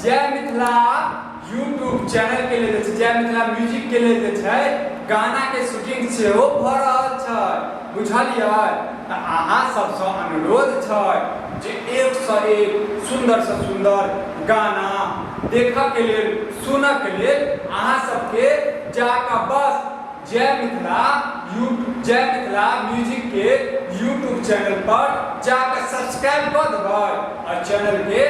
जय Mithila YouTube channel के लेल जे छै, जय मिथिला म्यूजिक के लेल जे छै गाना के शूटिंग सेहो भऽ रहल छै, बुझलियै? तऽ अहाँ सबसँ अनुरोध छै जे एक सँ एक सुन्दर सँ सुन्दर गाना देखऽ के लेल, सुनऽ के लेल अहाँ सबके जाकऽ बस जय मिथिला यू जय मिथिला म्यूजिक के यूट्यूब चैनल पर जाकऽ सब्सक्राइब कऽ देबै आओर चैनल के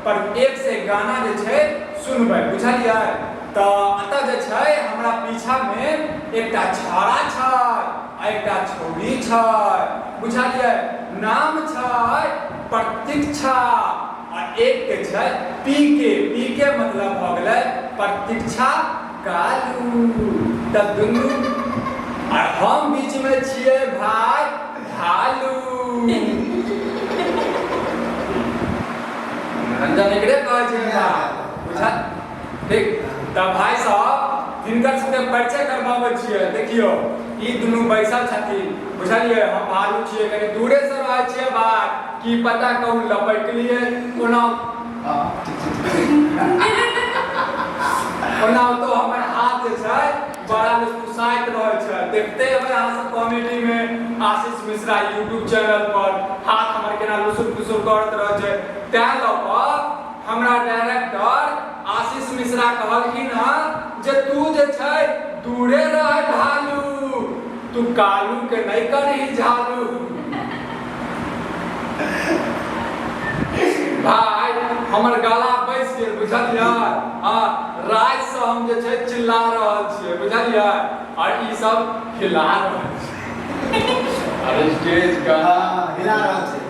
पर एक से एक गाना जे छै सुनबै, बुझलियै? तऽ एतऽ जे छै हमरा पीछामे एकटा छाड़ा छै आ एकटा छौड़ी छै, बुझलियै? नाम छै प्रतीक्षा आ एक के छै पी के। पी के मतलब भऽ गेलै प्रतीक्षा कालू। तऽ दुनू आ हम बीचमे छियै भाय भालू। मनोरंजन एकरे कहै छै भाय, बुझल? ठीक, तऽ भाय साहब हिनकर सबके परिचय करबाबै छियै। देखियौ, ई दुनू बैसल छथिन, बुझलियै? हम भालू छियै, कनि दूरे से रहै छियै भाय, की पता कहूँ लपटि लिए। ओना ओना तो हमर हाथ जे छै बड़ा लुसलुसाइत रहै छै। देखते हेबै अहाँ सब कॉमेडी में आशीष मिश्रा यूट्यूब चैनल पर हाथ हमर केना लुसुर फुसुर करैत रहै छै। तैं लऽ कऽ हमरा डायरेक्टर आशीष मिश्रा कहलखिन हँ जे तू जे छै दूरे रह भालू, तू कालू के नहीं करही झालू। भाय हमर गला बैस गेल, बुझलियै? हँ, रातिसँ हम जे छै चिल्ला रहल छियै, बुझलियै? आओर ई सब हिला रहल छै। अरे स्टेज का हाँ, हिला रहल छै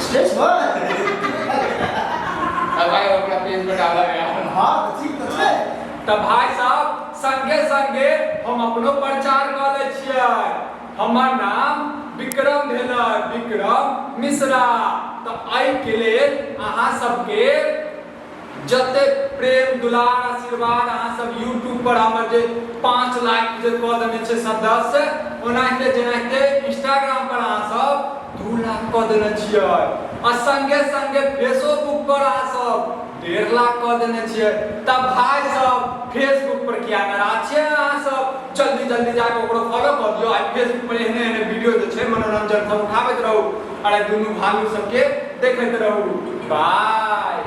स्टेज पर। अब भाई ओकरा पेज पर डाला गया। हाँ, तऽ ठीक तऽ छै। तऽ भाई साहब संगे संगे हम अपनो प्रचार कऽ लै छियै। हमर नाम विक्रम भेलै, विक्रम मिश्रा। तऽ एहिके लेल अहाँ सबके जतेक प्रेम दुलार आशीर्वाद अहाँ सब यूट्यूब पर हमर जे 5 लाख जे कऽ देने छै सदस्य, ओनाहिते जेनाहिते इंस्टाग्राम पर अहाँ सब 2 लाख कऽ देने छियै आ संगे संगे फेसबुक पर अहाँ सब 1.5 लाख कऽ देने छियै। तऽ भाय सब फेसबुक पर किया नाराज छियै अहाँ सब? जल्दी जल्दी जाके ओकरो फॉलो कऽ दियौ आ फेसबुक पर एहने एहने वीडियो जे छै मनोरंजन सब उठाबैत रहू अरे दुनू भालू सबके देखैत रहू। बाय।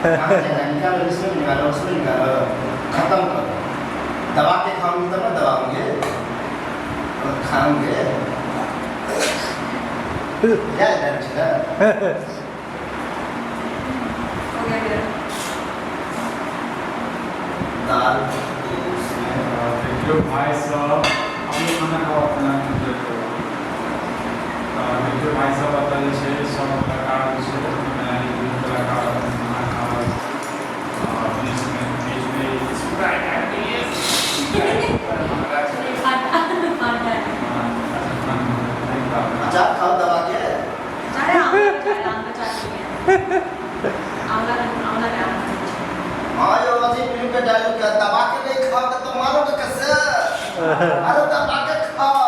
कहाँ जाएगा? निकालो, इसमें निकालो, उसमें निकालो, खत्म करो। दबा के खाऊंगी तब ना दबाऊंगे और खाऊंगे। क्या है डायरेक्टर? हो गया मेरा। दाल उसमें। देखियौ भाइ सब, अपनो खाना खाउ, अपना एन्जॉय करू। तऽ देखियौ भाइ सब, एतऽ जे छै सब कलाकार जे छै, यानी दुनू कलाकार अपन खाना खा रहल छै। आ बीचमे बीचमे स्प्राइट आबि गेलै। फाटा फाटा। अचार खाओ दबा के। अरे आंवला का चाय, आम का चाय नहीं है। आंवला आंवला का आम। हाँ, यो अथी फिल्म के डायलॉग का, दबा के नहीं खाओ तो मारोगे कैसे? अरे दबा के खाओ।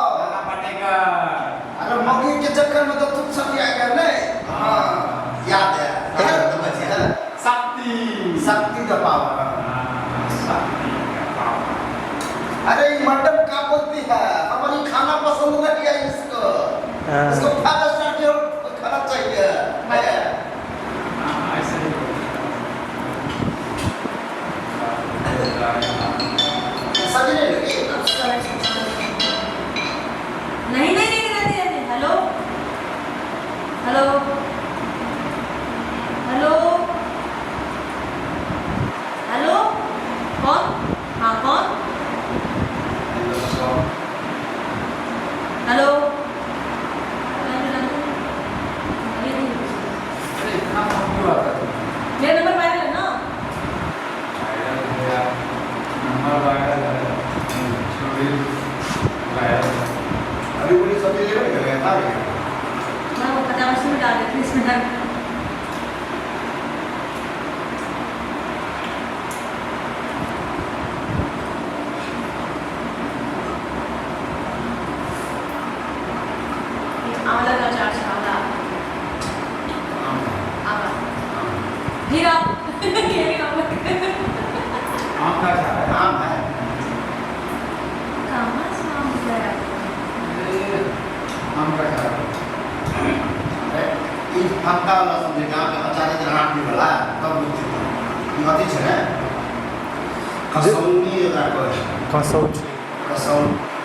अरे मम्मी के चक्कर में तो तुम सब आ गया नहीं। हाँ, याद है, याद तो बचे है। शक्ति। शक्ति का पावर। शक्ति का पावर। अरे ये मैडम क्या बोलती है, हमारी खाना पसंद नहीं है इसको। इसको फाइव स्टार के खाना चाहिए है। हाँ, ऐसे ही। समझ नहीं लगी। नहीं नहीं नहीं नहीं नहीं। Hello hello hello hello, कौन? हाँ, कौन? हेलो। अरे इतना फोन क्यों आता है? मेरा नंबर वायरल है ना। वायरल है यार, नंबर वायरल है, छोड़ी वायरल है। अभी पूरी सब्जी लेकर गए था। मैं वो पता उसमें डाल देती हूँ, इसमें डाल। फटका वाला समझे गाँव के अचारे के हाथ वाला तब बुझते ई अथी छै ने कसौनी एकरा कहै छै। कसौजी। कसौ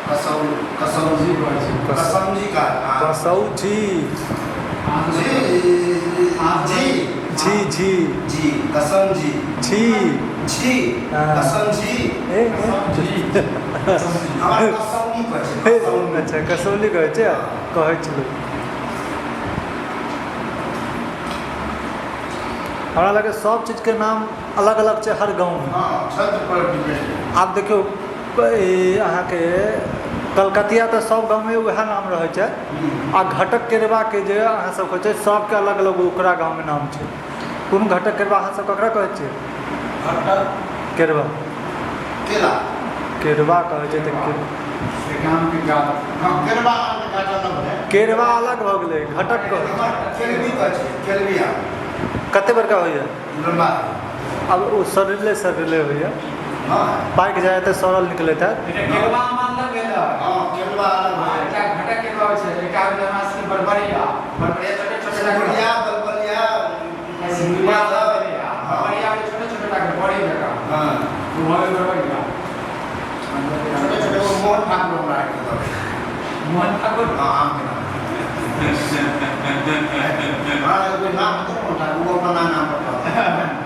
कसौ कसौजी। कहै छै। कसौजी का, हाँ। कसौजी। जी जी। जी जी। जी, कसम जी। छी। छी। हाँ। कसम जी। ए। हमरा कसौनी कहै छै, कसौनी। अच्छा, कसौली कहै छै, कहै छलै। हमरा लगै सब चीजके नाम अलग अलग छै हर गाँवमे। हँ, क्षेत्र पर डिपेंड। आब देखियौ, ई अहाँके कलकतिया तऽ सब गाँवमे उएह नाम रहै छै आ घटक केरबाके जे अहाँ सब कहै छै, सबके अलग अलग ओकरा गाँवमे नाम छै। कोन घटक केरबा अहाँ सब ककरा कहै छियै? घटक। केरबा। केला। केरबा कहै छै तऽ हँ, केरबा आमके गाछ अलग है। केरबा अलग भऽ गेलै, घटक कहै छै। हमर केलबी कहै छै, केलबी आम। कते बड़का होइए? लम्बा। आब ओ सड़ले सड़ले होइए। हँ। पाकि जाइ तऽ सड़ल निकलैत हैत। हँ, केलबा अलग है। सिंदुरिया, बलबलिया। हाँ, छोटे छोटे। वो मोहन ठाकुर हमरा आके दऽ। मोहन ठाकुर? हाँ, आम के नाम। हाँ, एगो नाम होतै मोहन ठाकुर, वो अपन नाम पर कहतै।